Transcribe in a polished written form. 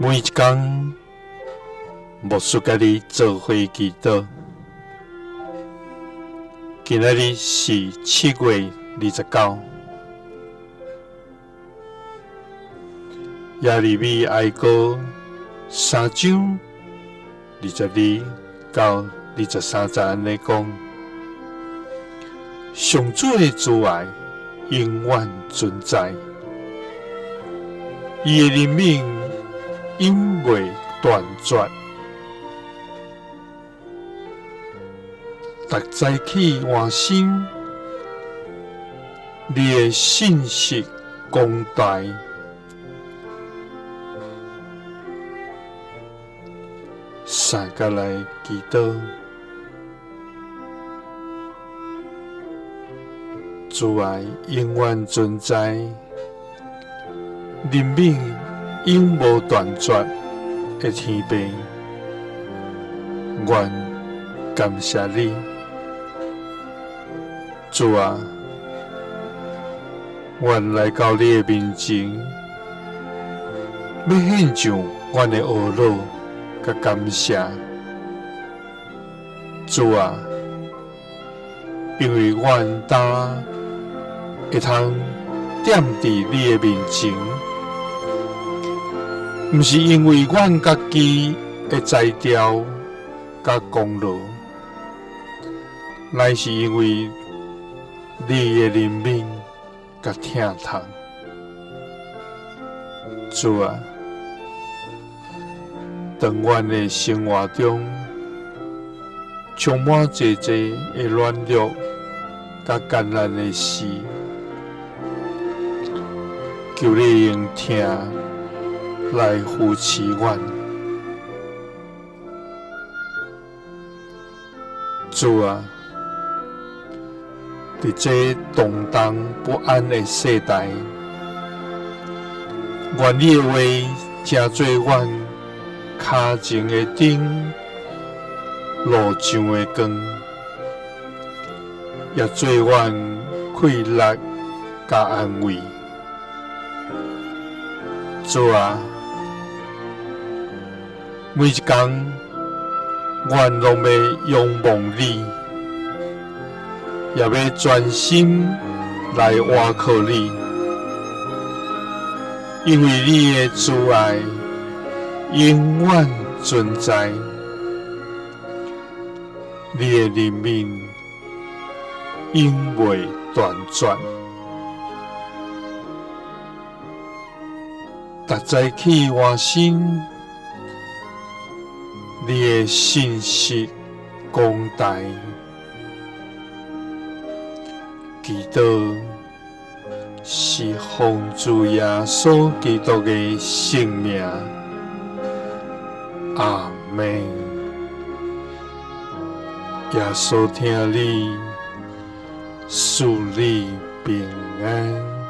每一工，牧師佮你做伙祈禱。今仔日是7月29，耶利米哀歌3章22到23節按呢講：上主的慈愛永遠存在，伊的憐憫永袂斷絕。逐早起換新，你的信實廣大。三佮來祈禱，慈愛永遠存在，憐憫永無斷絕的天父，阮感謝你，主啊，阮來到你的面前，欲獻上阮的懊惱佮感謝，主啊，因為阮今會通踮佇你的面前，毋是因為阮家己的才調佮功勞，乃是因為你的憐憫佮疼痛。主啊，當阮的生活中充滿濟濟的軟弱佮艱難的事，求你用疼來扶持阮。主啊，佇這動盪不安的世代，願你的話成做阮跤前的燈，路上的光，也做阮氣力佮安慰。主啊，每一工，阮攏欲仰望你，也欲專心來倚靠你，因為你的慈愛永遠存在，你的憐憫永袂斷絕。逐早起換新，你的信實廣大，祈禱是奉主耶穌基督的聖名，阿們。耶穌疼你，賜你平安。